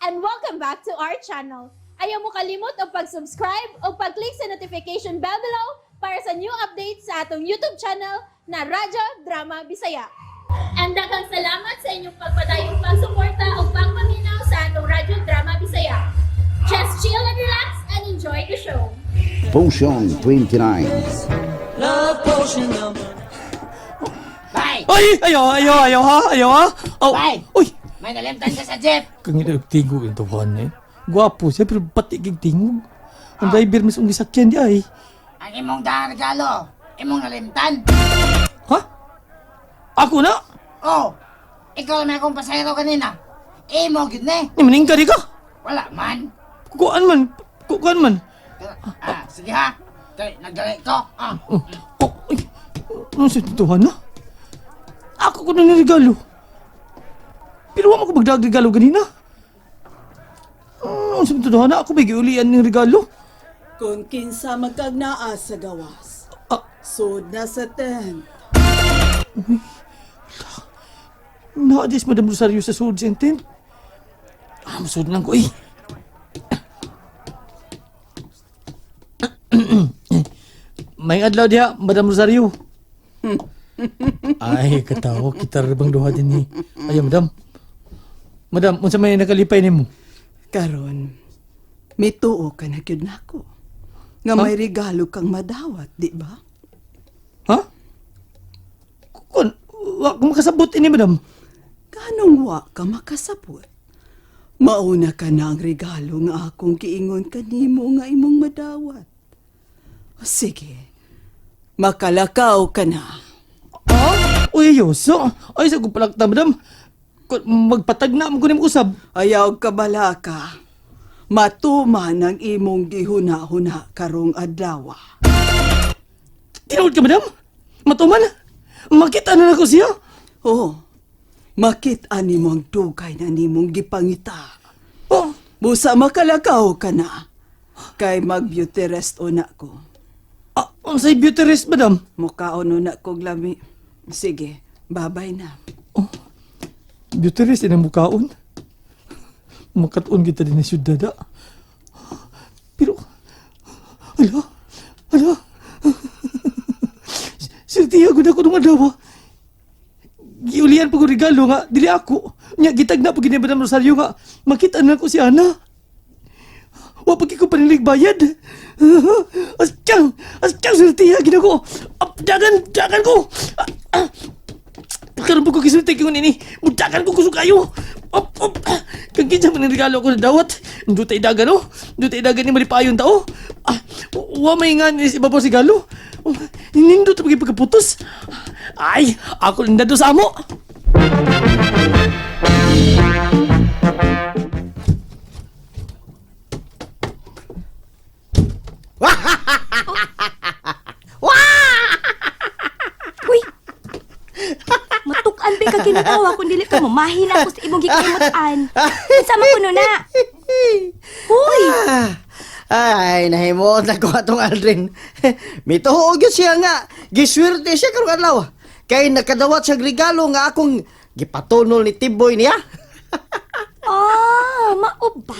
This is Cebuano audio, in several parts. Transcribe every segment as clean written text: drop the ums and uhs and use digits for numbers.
And welcome back to our channel. Ayaw mo kalimot og pag-subscribe o pag-click sa notification bell below para sa new updates sa atong YouTube channel na Radyo Drama Bisaya. And daghang salamat sa inyong pagpadayong pagsuporta o pagpaminaw sa atong Radyo Drama Bisaya. Just chill and relax and enjoy the show. Potion 29. Bay! Ay! Ayaw, ayaw, ayaw ha! Ayaw ha! Oh, Bay! uy! May nalimtan ka sa jeep! Kang ina tingog yung tuwan eh. Gwapo siya, pero pati kig tingog. Ang driver mas ung gisakyan di ay. Ang imong dahang regalo, imong nalimtan. Ha? Ako na? Oh, ikaw na akong pasahero kanina. Imo gid ni. Ni maning ka di ka? Wala man. Kuan man. Kuan man. Ah, sige ha. Kay nagdali ko. Ah. Oh, oh, ay. Ano sa tuwan na? Ako ko na ni regalo. Pero wa mo ko magdag regalo ganina. Ano sa tuwan na? Ako may giulian ng regalo. Kung kinsa magkagnaa sa gawas, Ah, sud na sa tent. Naadis Madam Rosario sa sud sentence. Ah, masud lang ko eh. May adlaw diha, Madam Rosario. Ay, katawa kita bang duha din ni. Ay, madam. Madam, unsa may nakalipay nimo? Karon, mituo ka na gyud nako. Nga Huh? may regalo kang madawat, di ba? Ha? Kun, wa ko makasabot ini, madam. Kanong wa ka makasabot? Mauna ka na ang regalo nga akong giingon kanimo nga imong madawat. O sige, makalakaw ka na. Ah? Uy, ayoso. Ay, sa palakta, madam. Kun, magpatag na mo kunim usab. Ayaw ka balaka. Matuman ang imong gihuna-huna karong adlaw. Tinuod ka, madam? Matuman? Makita na nako siya. Oo. Makit-an nimo ang dugay na nimong gipangita. Oh, Busa makalakaw ka na. Kay mag-beauty rest una ko. ah, unsay beauty rest, madam? Mukaon una kog lami. Sige, babay na. Beauty rest inang mukaon. Makatuon kita din na syudada. Pero, ala, ala. Sirtiya ko na ko nung adawa. Giulian pa ko regalo nga, dili ako. Nya, gitag na pag Madam Rosario nga, makita na ko si Ana. Wa pa ko panilig bayad. Asyang! Asyang sirtiya ginako. Dagan, dagan ko! Ah, ah. Karon po ko gisulti ko nini. Mudagan ko kusog kayo. Op op. Kag kinsa man ang regalo ko na dawat. Dutay dagan oh. Dutay dagan ni malipayon ta oh. Ah, wa may nga ni si ibabaw si galo. Nindot pa pagkaputos. Ay, ako lang dado sa amo. Uy! Matukan ba ka kinatawa kung dili ka mamahina ko sa imong gikalimutan. Unsa man kuno na? Uy! Ah, ay, nahimuot na ko atong Aldrin. Mituo gyud siya nga. Giswerte siya karong adlaw. Kay nakadawat siya regalo nga akong gipatunol ni Tiboy niya. Ah, mao ba?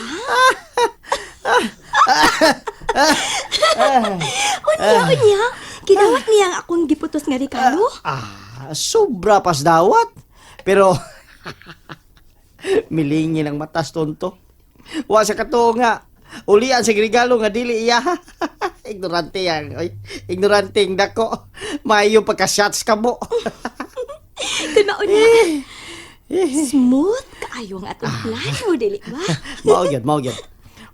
Unya, unya. Gidawat niya ang akong giputos nga regalo. Ah, sobra pas dawat. Pero milingin ang matas tonto. Wa sa katuo nga. Ulian sa regalo nga dili iya. Ignorante yan. Oy, ignorante ang dako. Maayo pagka-shots ka mo. Kun mao na. Smooth kaayo ang atong plano, dili ba? Mao gyud, mao gyud.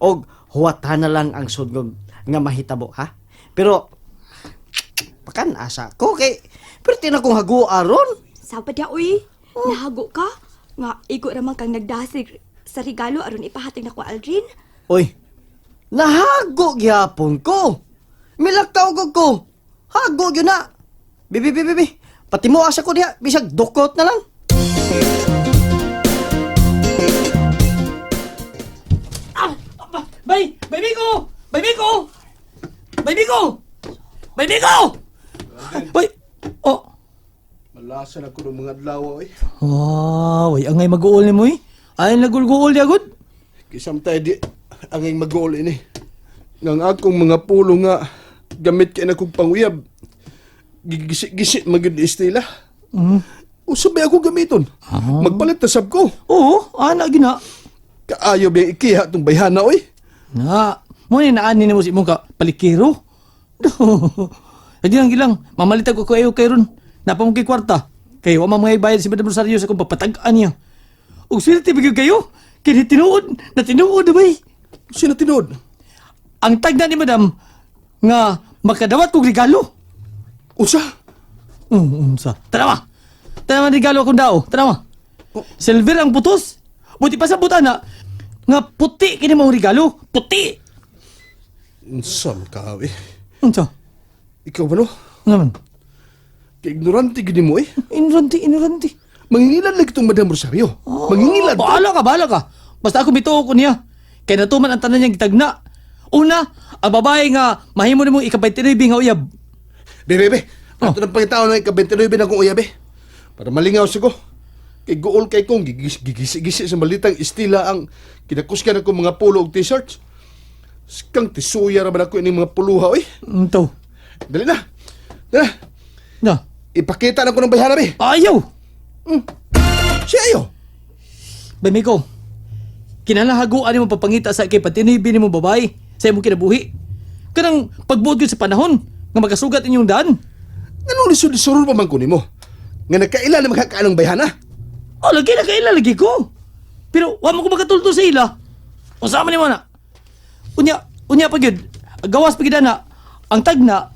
Og huwata na lang ang sudgom nga mahitabo ha. Pero pakan asa ko kay pero na kong hago aron. Sa pa diya, uy. Nahago ka. Nga, igo raman kang nagdasig sa regalo aron ipahatag na ko, Aldrin. Oy. Nahago gyapon ko. Milakaw ko ko. Hago gyud na. Bibi bibi bibi. Pati mo asa ko diha bisag dukot na lang. Ah, bay, bay Miko! Bay Miko! Bay Miko! Bay Miko! Bay, oh. Malasa na ko ng mga adlaw, oy. Wow, ay angay mag-uol ni mo eh. Ay nagulguol di agad. Kisamtay di angay mag-goal ini. Nga ang akong mga pulo nga gamit kay na kong panguyab. Gigisi-gisi magyud ni Estela. Usa ba ako gamiton? Magpalit na sab ko. Oo, ana gina. Kaayo ba ikiha tong bayhana oy? Na, mo ni naani nimo si imong ka palikero. Lagi lang gilang, mamalitag ko kayo kay ron. Napa mo kay kwarta. Kay wa man mga bayad si Madam Rosario sa kong papatag-an niya. Ug swerte ba gyud kayo? Kini tinuod, na tinuod na bay. Sino tinuod? Ang tagna ni Madam nga makadawat kog regalo. Usa? Unsa. Tanawa. Tanawa ang regalo akong dao. Tanawa. Silver ang putos. Buti pa sa butana nga puti kini mong regalo. Puti. Unsa man ka eh. Unsa? Ikaw ba no? Ano man? Kay ignorante gid mo eh. Ignorante, ignorante. Mangingilad lagi tong Madam Rosario. Mangingilad. Bahala ka, bahala ka. Basta ako mituo ko niya. Kay natuman ang tanan niyang gitagna. Una, ang babae nga mahimo nimong ika-29 nga uyab. Be, be, be. Oh. Ato ng pangitao na ika-29 na akong uyab eh. Para malingaw siya ko. Kay guol kay kong gigisi-gisi sa malitang istila ang kinakusgan akong mga polo og t-shirts. Skang tisuya ra ba nako ining mga puluha oy. Ito. Dali na. Dali na. Na. Ipakita na ko ng bayhana be. Ayaw! Siya ayo. Bay Miko, kinalahaguan nimo papangita sa kay patinibi nimo babae sa imong kinabuhi. Kanang pagbuot gyud sa panahon nga makasugat inyong daan. Nganong lisod-lisurol pa man ko nimo? Nga nagkaila na magkakaanong bayhana? Oh, lagi na kaila lagi ko. Pero wa mo ko makatulto sa ila. Unsa man nimo na? Unya, unya pa gyud. Gawas pa gyud na ang tagna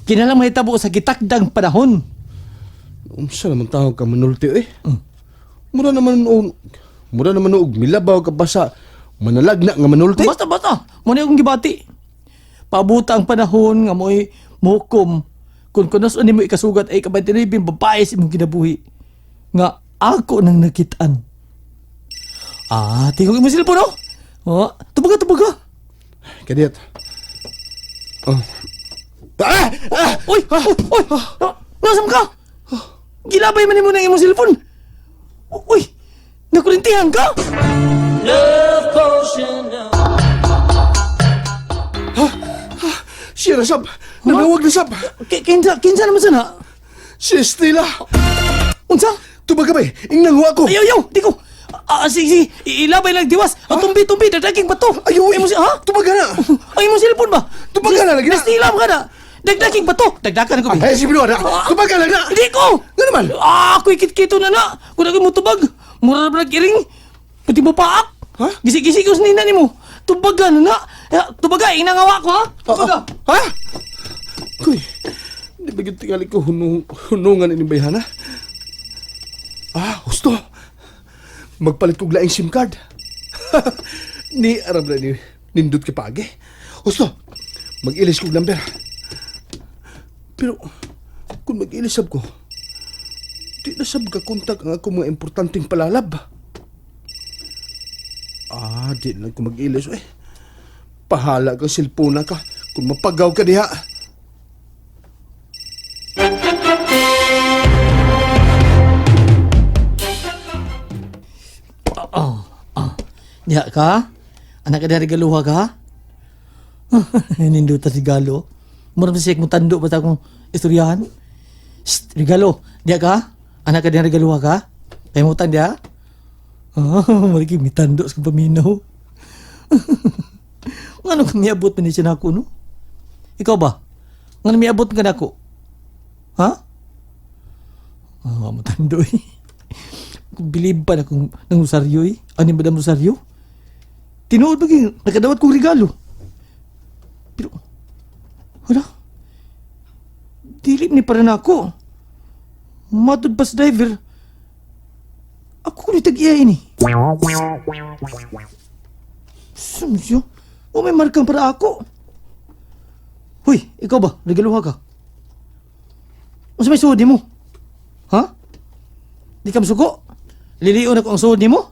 kinalang mahitabo sa gitakdang panahon. Unsa naman tao ka manulti eh. Mura naman og milabaw ka basa manalagna nga manulti. Basta basta, mo na akong gibati. Pabuta ang panahon nga mo'y muhukom kung kunos nimo ikasugat ay kabantinibing babae sa imong kinabuhi nga ako nang nakitaan. Ah, tingog imong cellphone oh. Oh, tubaga tubaga. Kadiyat. Oh. Ah! Ah! Uy, uy, uy. Nasam ka? Gilabay man nimo ng imong cellphone. Uy, nakurintihan ka? Siya na sab. Nanawag na sab. Kinsa kinsa naman sana? Si Estela. Unsa? Tubaga ba eh. Ingnan ako. Ayaw, ayaw, di ko. Ah, sige, sige. Ilabay lang diwas. Ah, tumbi, tumbi, dadaging bato. Ayaw, Ay, mo si, ha? Tubaga na. Ay, mo cellphone ba? Tubaga na lagi na. Nastila mo ka na. Dagdaging bato. Dagdagan ko. Ay, si Binuara. Tubaga lang na. Hindi ko. Nga naman. Ah, ako'y kitkito na na. Kung ako mo tubag, mura na ba nag-iring? Pati mo paak. Ha? Gisi-gisi ko sa nina ni mo. Tubaga na na. Eh, tubaga, inangawa ko ha. Tubaga. Ha? Kuy, di ba gyud tingali ko hunungan ini bayhana? Ah, husto. Magpalit kog laing SIM card. Ni aram na ni nindot ka paagi. Husto. Mag-ilis kog number. Pero kung mag-ilis sab ko, di na sab ka kontak ang akong mga importanteng palalab. Ah, di na lang ko mag-ilis eh. Pahala kang silpona ka kung mapagaw ka diha. Oh, oh. Diha ka? Anak ka dari galuha ka? Ninduta si Galo. Mura pa siya kung tando basta akong istoryahan. Shh, regalo. Diha ka? Anak ka dari galuha ka? Kaya mo diha? Ah, mura kay mitando sa kong paminaw. Ngano ka miabot man ni siya nako, no? Ikaw ba? Ngano miabot ka nako? Ha? Ah, mo tando eh. Bilib pa na kung ng Rosario eh. Ano ba ng Rosario? Tinuod ba kayo? Nakadawat kong regalo. Pero, wala. Dili ni para na ako. Matod bus driver. Ako ni tag-iya ini. Sumsyo? O may markang para ako. Huy, ikaw ba? Regaluha ka. Unsa may suod nimo? Ha? Di ka masuko? Lilion ako ang suod nimo?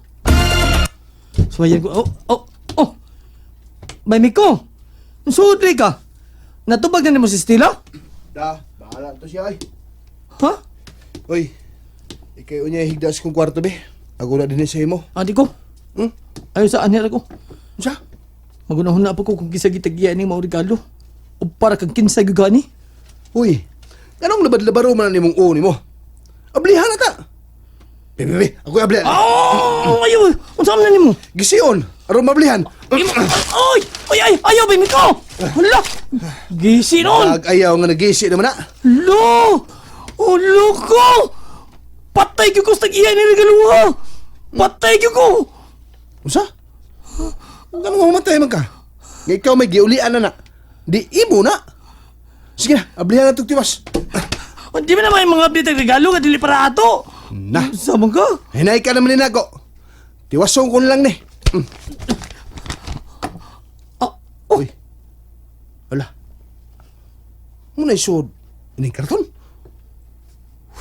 Suwayan ko. Oh, oh, oh. Bay Miko. Ang suod rin ka. Natubag na nimo si Stila? Da, bahala to siya ay. Ha? Oy, ikay unya higda sa kong kwarto be. Ako na din sa imo. Ah, di ko. Hmm? Ayaw sa anhi ko. Unsa? Magunahon na pa ko kung kinsa gitagya ni mao regalo. O para kang kinsa gyud gani. Uy, anong labad-labaro man ang imong uni mo? Ablihan na ta. Be, be, be, ako'y ablihan. Oh, ayaw. Unsa man nimo? Gision, aron mablihan. Ay, ay, ay, ayaw ba ko? Hala. Gisi noon. Nag-ayaw nga nagisi naman na. Lo! Oh, loko! Patay gyud ko sa tag-iya ni regalo ha. Patay gyud ko. Unsa? Ganun nga mamatay man ka. Nga ikaw may giulian na na. Di imo na. Sige na, ablihan na tugtiwas. Di ba naman yung mga update ang regalo nga dili para ato? Na. Sa man ka? Hinay ka naman ni Nago. Tiwasong ko na lang ni. Ah, oh, Uy. Ala. Muna isod. Ining karton.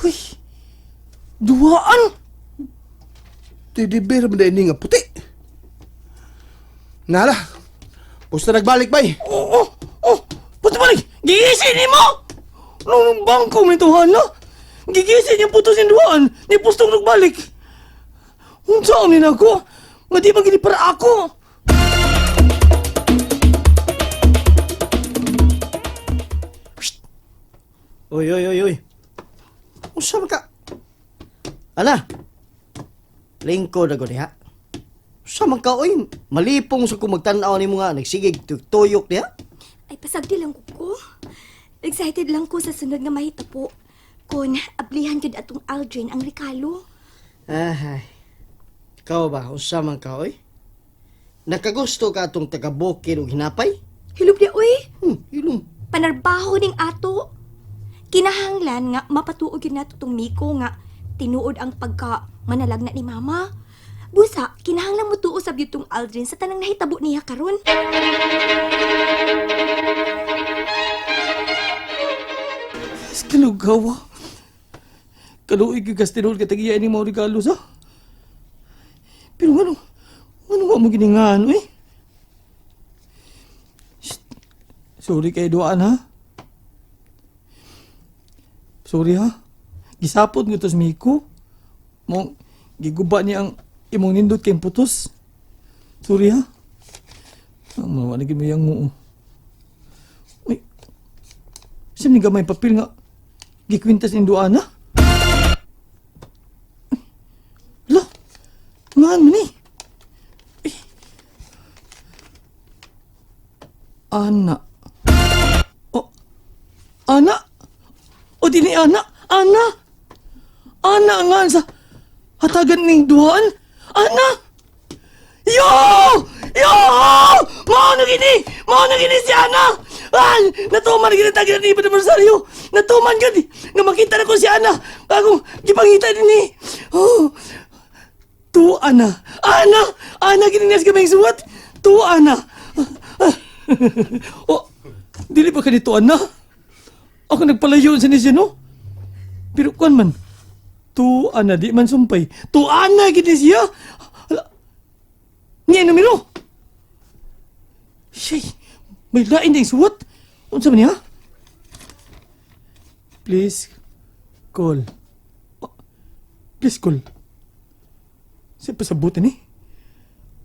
Uy. Duwaan. Teddy bear man ini nga puti. Nala. Pusta nagbalik bay. Oh. Puto balik. Gigisi ni mo. Nung bangko may tuhan na. Gigisi niya putos ni duwaan. Ni pustong nagbalik. Unsa ni nako? Nga di man gini para ako. Uy, uy, uy, uy. Unsa man ka? Ala. Lingkod ako diha. Unsa man ka oy? Malipong sa ko magtan-aw nimo nga nagsigig tuyok diha. Ay, pasagdi lang ko ko. Excited lang ko sa sunod nga mahitapo. Kon ablihan gyud atong Aldrin ang regalo. Ay. Ikaw ba unsa man ka oy? Nakagusto ka atong taga-bukid og hinapay? Hilom di oy. Ilong. Panarbaho ning ato. Kinahanglan nga mapatuog gyud nato tong Miko nga tinuod ang pagka manalagna ni mama. Busa, kinahanglan mo tuo sa gyud tong Aldrin sa tanang nahitabo niya karon. Kalugawa. Kaluig yung kastinol ka tagiya ni mga regalo sa. Pero ano, ano nga mo giningan, uy? Shh. Sorry kay Duan, ha? Sorry, ha? Gisapot nga to sa Miko. Mong, giguba niya ang imong nindot kayong putos. Sorry, ha? Ang mga naging mo yung mo. Uy, siya ni gamay papel nga gikwintas ni Duana. Lo, ngaan mo ni. Eh. Ana. Oh, Ana. O di ni Ana. Ana. Ana nga sa hatagan ning duhaan. Ana. Yo! Yo! Mao na gini! Mao na gini si Ana! Ah, natuman gini tagi ni Iba Rosario. Natuman gud nga makita na ko si Ana. Bagong gipangita dinhi. Oh. Tu Ana. Ana! Ana gini niya sa gamay suwat. Tu Ana. Oh, dili pa kanito Ana. Ako nagpalayo sa ni siya no. Pero kuan man. Tu Ana di man sumpay. Tu Ana gini siya. Ala, niya numero. Shay, may lain ding suwat. Unsa man niya? Please call. Oh, please call. Sa pasabutan ni.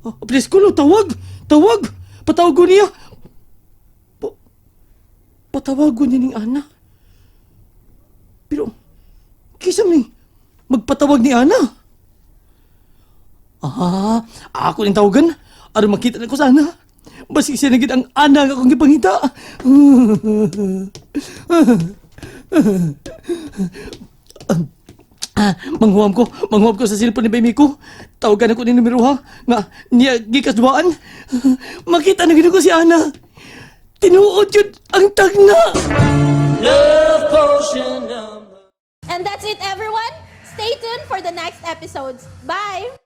Oh, please call, oh, tawag. Tawag. Patawag ko niya. Patawag ko niya ning Ana. Pero, kisa man ni magpatawag ni Ana. Ah, ako ning tawagan. Aron makita na ko sana. Basig siya na gid ang Ana nga akong gipangita. Ah, manghuam ko sa cellphone ni Bay Miko. Tawagan ako ni numero ha. Nga, niya gikas duaan. Makita na gid ko si Ana. Tinuod yun ang tagna. And that's it, everyone. Stay tuned for the next episodes. Bye!